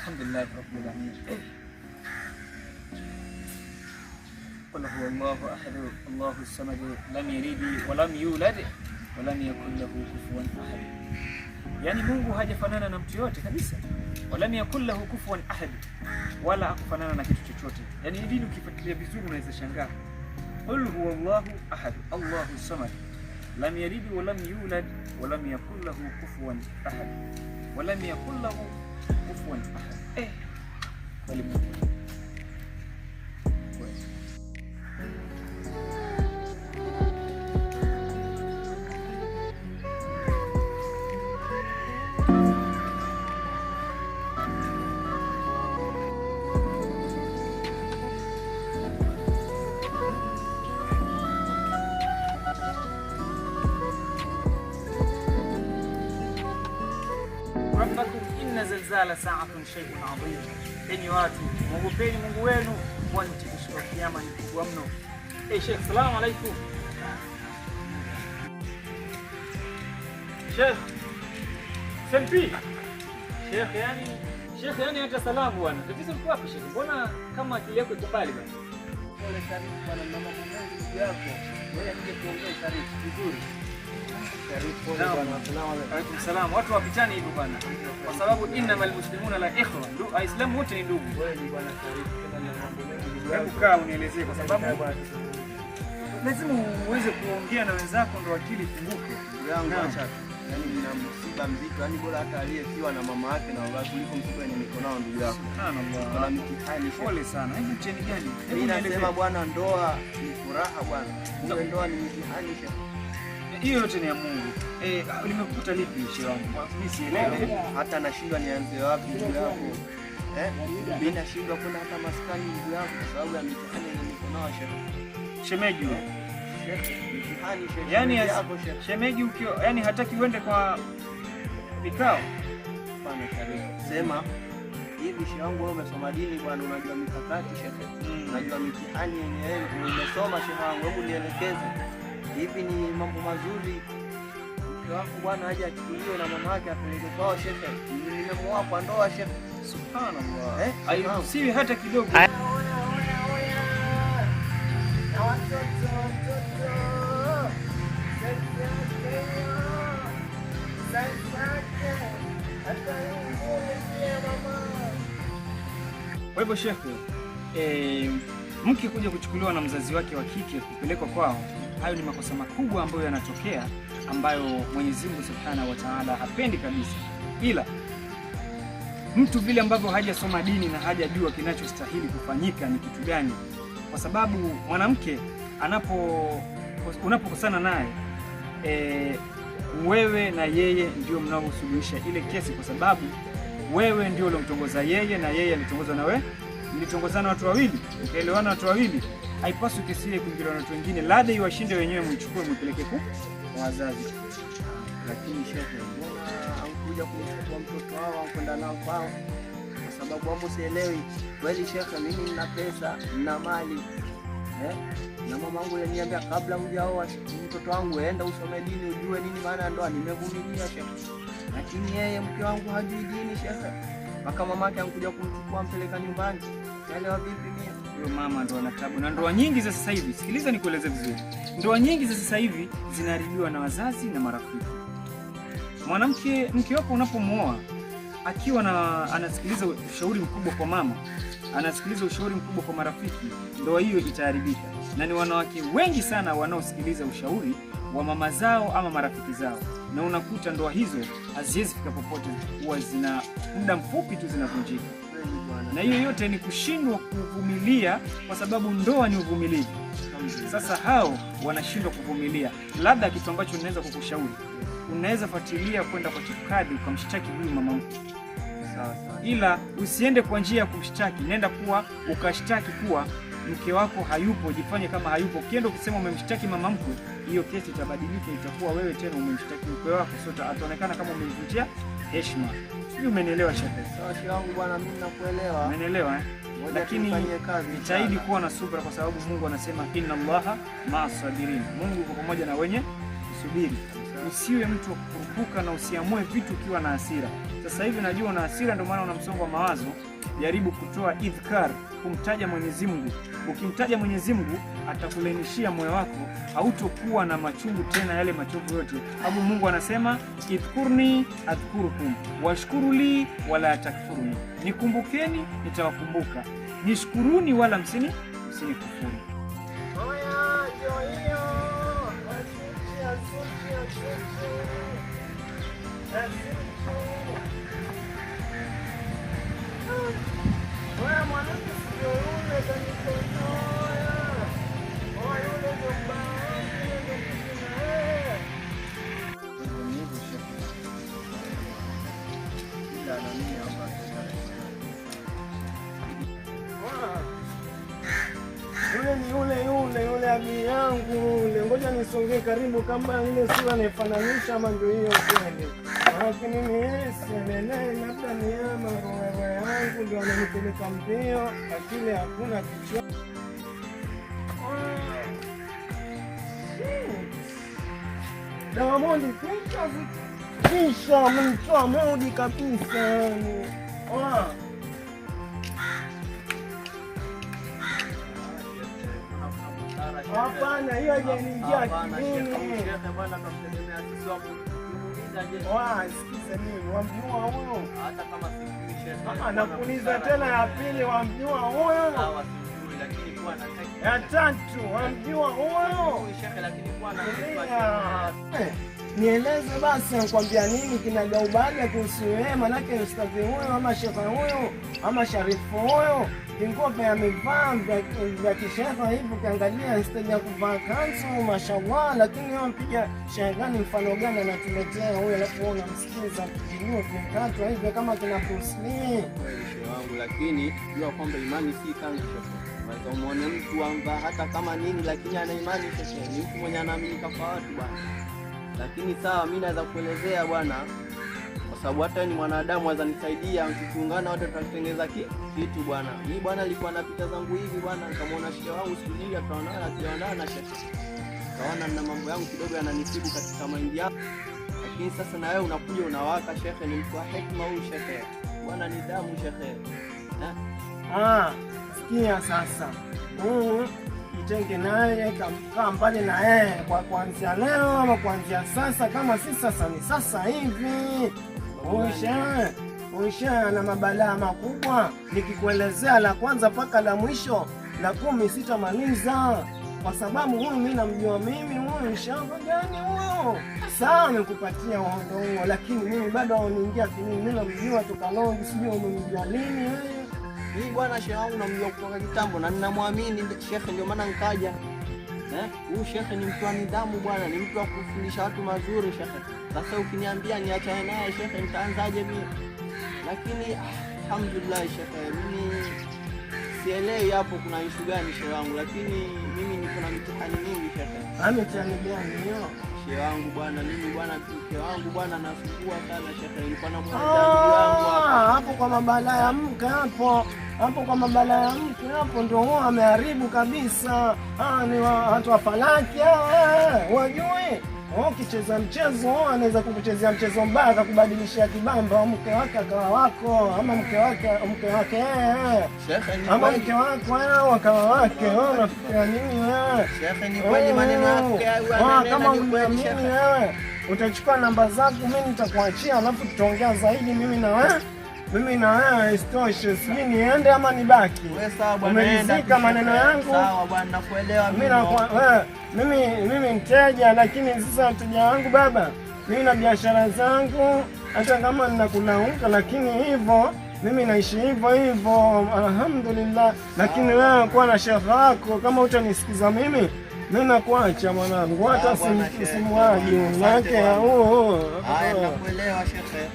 Alhamdulillah rabbil alamin. Qul huwa Allahu ahad, Allahu samad, lam yalid wa lam yulad wa lam yakul lahu kufuwan ahad. Yani Mungu hajafanana na mtu yote kabisa. Wa lam yakul lahu kufuwan ahad, wala hakufanana na kitu chochote. Yani hii dini ukifuatilia vizuri unaweza shangaa. Qul huwa Allahu ahad, Allahu samad, lam yalid wa lam yulad wa lam yakul lahu kufuwan ahad, wa lam yakul lahu kufuwan ahad. Kweli Mungu. Kweli. Rabbakum inna zalzala sa'atun shay'un adhim, enyi watu mwogopeni Mungu wenu, kwani mtikisiko wa kiyama ni mkubwa mno. Sheikh, salamu alaikum. Sheikh Sempi. Sheikh, yani Sheikh, yani hata salamu bwana. Tatizo liko wapi Sheikh? Mbona kama akili yako iko mbali bwana? Pole Sharifu bwana, na mambo mengi ndugu yako. Wewe nije tuongee Sharifu vizuri. Sharifu pole bwana, salamu alaykum. Alaikum salam. Watu wapitani hivyo bwana. Kwa sababu innamal muslimuna la ikhwa. Waislamu wote ni ndugu. Kweli bwana Sharifu, tena na mambo mengi ndugu Hebu yako. kaa unielezee kwa sababu Bwana, lazima uweze kuongea na wenzako ndo akili ifunguke. ndugu yangu Naam. acha. Yaani nina msiba mzito, yaani bora hata aliyefiwa na mama yake na baba kuliko msiba wenye niko nao ndugu yako. Subhanallah. Kuna mitihani Sheikh. Pole sana. Hebu mtihani gani? Hebu Mimi nielezee. nasema bwana, ndoa ni furaha bwana. Kumbe ndoa ni mitihani Sheikh. Hiyo yote ni ya Mungu. Limekukuta lipi shehe wangu? Mimi sielewi. Hata nashindwa nianze wapi ndugu yako. Mimi nashindwa kwenda hata maskani ndugu yako kwa sababu ya mitihani yenye niko nao Sheikh. Shemeji huyo. Sheikh, mitihani Sheikh. Yaani Shemeji yako Sheikh. shemeji ukio, yani hataki uende kwa vikao. Hapana Sharifu. Sema hivi shehe wangu, wewe umesoma dini bwana, unajua mikakati shehe, unajua mitihani yenyewe umesoma shehe wangu, hebu nielekeze. Hivi ni mambo mazuri mke wako bwana aje achukuliwe na mama yake apeleke kwao shehe? Nimemuoa kwa ndoa shehe. Subhanallah. Hairuhusiwi hata kidogo. Kwa hivyo shekhe, mke kuja kuchukuliwa na mzazi wake wa kike kupelekwa kwao, hayo ni makosa makubwa ambayo yanatokea, ambayo Mwenyezi Mungu Subhanahu wa Ta'ala hapendi kabisa. Ila mtu vile ambavyo hajasoma dini na hajajua kinachostahili kufanyika ni kitu gani, kwa sababu mwanamke unapokosana naye wewe na yeye ndio mnaosuluhisha ile kesi, kwa sababu wewe ndio uliomtongoza yeye na yeye alitongozwa na wewe. Mlitongozana watu wawili, mkaelewana watu wawili, haipaswi kesi ile kuingiliwa na watu wengine, labda iwashinde wenyewe, mwichukue mpeleke kwa wazazi. Lakini shehe, mbona haukuja kumchukua mtoto wao au kwenda nao kwao? Kwa sababu hapo sielewi kweli shehe, mimi nina pesa, nina mali na mama wangu aliniambia kabla hujaoa mtoto wangu enda usome dini ujue nini maana ya ndoa. Nimevumilia shehe, lakini yeye mke wangu hajui dini shehe, mpaka mamake ankuja kumchukua mpeleka nyumbani. Naelewa vipi mimi? Huyo mama ndo ana tabu na ndoa nyingi za sasa hivi. Sikiliza nikueleze vizuri, ndoa nyingi za sasa hivi zinaharibiwa na wazazi na marafiki. Mwanamke, mke wako unapomuoa akiwa na anasikiliza ushauri mkubwa kwa mama, anasikiliza ushauri mkubwa kwa marafiki, ndoa hiyo itaharibika. Na ni wanawake wengi sana wanaosikiliza ushauri wa mama zao ama marafiki zao, na unakuta ndoa hizo haziwezi fika popote, huwa zina muda mfupi tu zinavunjika. Na hiyo yote ni kushindwa kuvumilia, kwa sababu ndoa ni uvumilivu. Sasa hao wanashindwa kuvumilia. Labda kitu ambacho ninaweza kukushauri, unaweza fuatilia kwenda kwa chifu kadhi ukamshtaki huyu mama mkwe. Ila usiende kwa njia ya kumshtaki, nenda kuwa ukashtaki kuwa mke wako hayupo, jifanye kama hayupo. Ukienda ukisema umemshtaki mama mkwe, hiyo kesi itabadilika, itakuwa wewe tena umemshtaki mkwe wako, sio ataonekana kama umemvunjia heshima. Sijui umenielewa shehe? Sawa shehe wangu bwana, mimi nakuelewa. Umenielewa eh? Lakini jitahidi kuwa na subra, kwa sababu Mungu anasema inna Allaha ma'a sabirin, Mungu yuko pamoja na wenye kusubiri. Usiwe mtu wa kukurupuka na usiamue vitu ukiwa na hasira. Sasa hivi najua una hasira, ndio maana una msongo wa mawazo. Jaribu kutoa idhkar, kumtaja Mwenyezi Mungu. Ukimtaja Mwenyezi Mungu atakulainishia moyo wako, hautokuwa na machungu tena, yale machovu yote. Abu Mungu anasema idhkurni adhkurukum washkuruli wala takfuruni, nikumbukeni nitawakumbuka, nishukuruni wala msinikufuru. Oya, ndio hiyo. Asuchi, asuchi, asuchi. Asuchi. Oya, mwanamke sio yule kanitoa. Oya, yule ndio mbaya, yule ndio mkina wewe. Ni hivyo shehe. Ila nani hapa Yule ni yule yule yule abi yangu yule, ngoja nisongee karibu, kama ile sura naifananisha ama ndio hiyo kweli. Maanake mimi sielelewi, labda ni ama roho yangu ndio ananipeleka mbio, akili hakuna kichwa. Diamond picha kisha amemtoa mudi kabisa yani. Hapana, hiyo haijaniingia akilini. Sikiza mimi, wamjua huyo? Nakuuliza tena ya pili, wamjua huyo? Ya tatu, wamjua huyo? Nieleze basi, nakwambia nini kinagaubaga kuhusu wewe? Manake ustadhi huyo ama shekhe huyo ama sharifu huyo vinguo amevaa vya kishehe hivi, ukiangalia stage ya kuvaa kanzu mashallah, lakini yeye mpiga shehe gani, mfano gani anatuletea huyo? Alafu wewe unamsikiza kijinio vimekatwa hivi kama kina Bruce Lee. Kweli shehe wangu, lakini jua kwamba imani si kanzu shehe. Unaweza umuone mtu amvaa hata kama nini, lakini ana imani shehe. Ni mtu mwenye anaaminika kwa watu bwana. Lakini sawa, mimi naweza kuelezea bwana, kwa sababu hata ni mwanadamu aweza nisaidia, tukiungana wote tutatengeneza kitu bwana. Mimi bwana nilikuwa napita zangu hivi bwana, nikamwona shehe wangu siku nyingi, tukaonana tukaonana shehe, kaona nina mambo yangu kidogo yananisibu katika mahindi yangu, lakini sasa na wewe unakuja unawaka shehe. Ni mtu wa hekima huyu shehe bwana, ni damu shehe. Sikia sasa, jitenge naye, kaa mbali na yeye kwa kuanzia leo ama kuanzia sasa. Kama si sasa ni sasa hivi. Usha na mabalaa makubwa, nikikuelezea la kwanza mpaka la mwisho la 10 sitamaliza, kwa sababu huyu mimi namjua mimi, huyu shamba gani huyo. Sawa, nikupatia uhondo huo, lakini mimi bado hauniingia akilini. Mimi namjua toka longi, sijui umemjua lini wewe. Mimi bwana shehe wangu namjua kutoka kitambo na ninamwamini shekhe, ndio maana nikaja. Huyu shekhe ni mtu wa nidhamu bwana, ni mtu wa kufundisha watu mazuri shekhe. Sasa ukiniambia niachane naye shekhe, nitaanzaje mimi? Lakini alhamdulillah shekhe, mimi sielewi hapo kuna issue gani shehe wangu, lakini mimi niko na mitihani mingi shekhe. Mitihani gani hiyo? Shehe wangu bwana, mimi bwana mke wangu bwana nasumbua sana shekhe. Nilikuwa na ndugu yangu hapa. Hapo kwa mabalaa ya mke hapo. Hapo kwa mabalaa ya mke hapo ndio huo ameharibu kabisa. Ni watu wa falaki wajui. Ukicheza mchezo anaweza kukuchezea mchezo mbaya akakubadilishia kibamba, mke wake akawa wako ama mke wake Shekhe ni ama mke wako akawa wake. Wewe unafikiria nini wewe? Shekhe ni kweli maneno yake Kama kweli shekhe. Wewe utachukua namba zangu mimi nitakuachia, alafu tutaongea zaidi mimi na wewe. Mimi na wewe isitoshe, sijui niende ama nibaki. Wewe sawa bwana, Umeridhika maneno yangu? Sawa bwana, nakuelewa mimi. Mimi mteja, lakini sasa mteja wangu baba, mimi na biashara zangu, hata kama ninakulauka, lakini hivyo mimi naishi hivyo hivyo, alhamdulillah. Lakini wewe kuwa na shekhe wako, kama utanisikiza mimi mimi nakuacha mwanangu, hata simuaji yake huo. Haya, nakuelewa shekhe.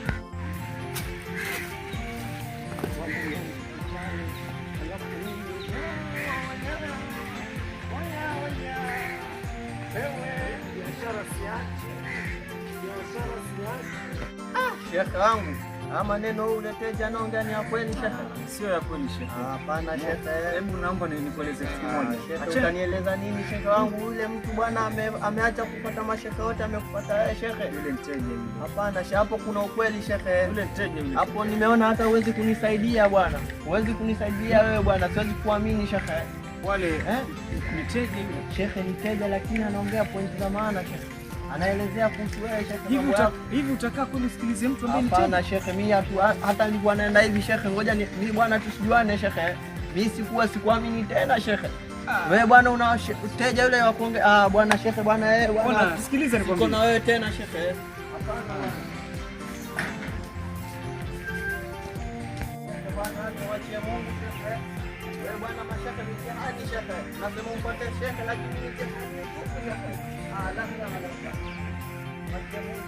Shekhe wangu, Ama neno ule teja naongea ni ya kweli shekhe? Sio ya kweli shekhe. Hapana shekhe. Hebu naomba nikueleze kitu kimoja. Shekhe, utanieleza nini shekhe wangu? Yule mtu bwana ameacha kupata mashekhe wote, amekupata wewe shekhe. Yule mteja yule. Hapana shekhe, hapo kuna ukweli shekhe. Yule mteja yule. Hapo nimeona hata huwezi kunisaidia bwana. Huwezi kunisaidia wewe bwana, siwezi kuamini shekhe. Wale Eh? ni mteja yule. Shekhe ni teja lakini anaongea pointi za maana shekhe. Anaelezea kuhusu wewe shekhe. Hivi Mambo yako. hivi utakaa kweli usikilize mtu ambaye ni Hapana mteja? shekhe, mimi hata nilikuwa naenda hivi shekhe, ngoja mimi bwana tusijuane shekhe. Mimi sikuamini tena shekhe. Wewe bwana una teja yule wa kuongea. Ah bwana shekhe bwana wewe bwana. Bwana sikiliza Siko nikwambie. na wewe tena shekhe. Hapana. Bwana tuachie Mungu shekhe. Wewe bwana mashekhe mitihani shekhe. Nasema upate shekhe lakini mitihani mitupu shekhe. Ah la la la. Mwachie Mungu.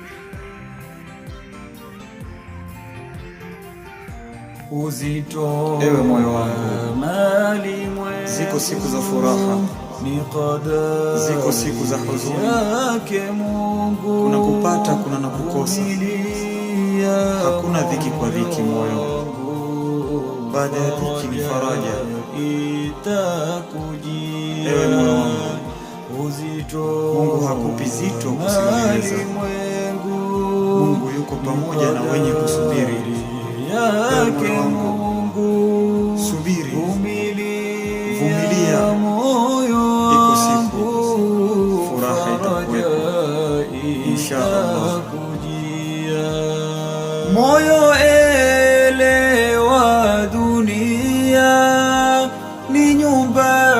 Uzito Ewe moyo wangu, mali mwengu ziko siku za furaha, ni qadari ziko siku za huzuni, yake Mungu. kuna kupata, kuna na kukosa. Vumilia Hakuna dhiki kwa dhiki moyo, wangu, baada ya dhiki ni faraja. itakujia. Ewe moyo wangu, Uzito Mungu hakupi zito usiloliweza. mwengu Mungu yuko pamoja na wenye kusubiri. Ewe yake moyo wangu, Mungu. subiri, Vumilia vumilia, moyo iko siku wangu, furaha itakuwepo faraja insha Allah. itakujia. Moyo elewa, dunia ni nyumba